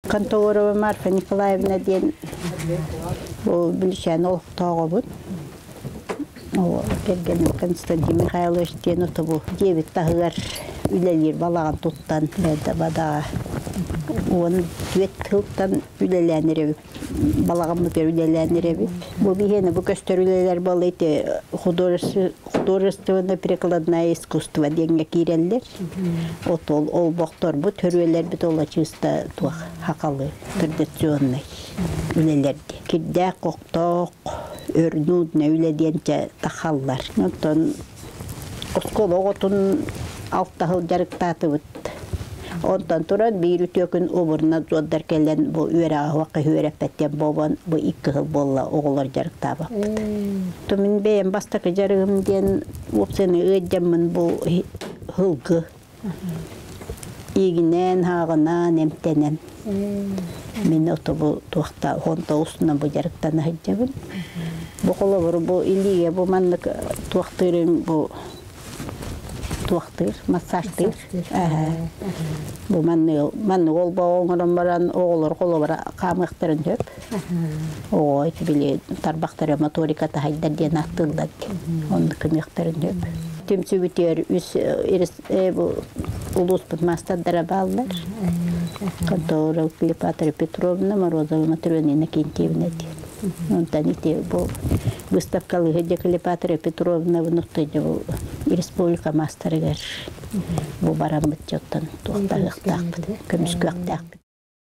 Конторова Марфа Николаевна диэн бу Бүлүчээн олохтооҕобут. Кэргэним Константин Михайлович диэн отобу дьиэбит таһыгар үлэлиир балаҕан туттан бадаҕа 14 сылтан үлэлээн эрэбит балаҕаммытыгар үлэлээн эрэбит. Бу биһиэнэ бу көстөр үлэлэр буолла ити художественно-прикладное искусство диэҥҥэ киирэллэр. Отол олбохторбут, хөрүөлэрбит ола чыыста туох хахалы традиционный үлэлэрди. Кирдээх, хохтоох, өр нудно үлэ диэн тахаллар. Оттон оскуола оҕотун алтаһыл дьарыктаатыбыт. Онтон туран биир үтүө күн убурнадзордар кэлэн бу үөрэҕэ уохха үөрэппэттэн буолан бу икки сыл буолла оҕолор дьарыктаабаппыт. Мин бэйэм бастакы дьарыгым диэн уопсайынан ыалдьаммын бу һылгы иигинэн, хааҕынан, эмтэнэн мин ото бу туохта хонто устунан бу дьарыктана сылдьабын. Бу холобур бу илиигэ бу маннык туохтыырым бу туохтыыр массажтыыр бу маннык маннык олбоҕу оҥорон баран оҕолор холобура хаамыахтарын сөп оҕо ити били тарбахтара моторика таһайдар диэн ааттыыллар оннук гыныахтарын сөп түмсүбүтүгэр үс бу улууспут маастардара бааллар Конторов Клеопатра Петровна Морозова Матрена Иннокентьевна диэн онтон ити бу выставкалыһы дьэ Клеопатра Петровна бу республика маастарыгар бу бараммыт дьоттон туохтаһыахтаахпыт көмүскүөхтээхпит.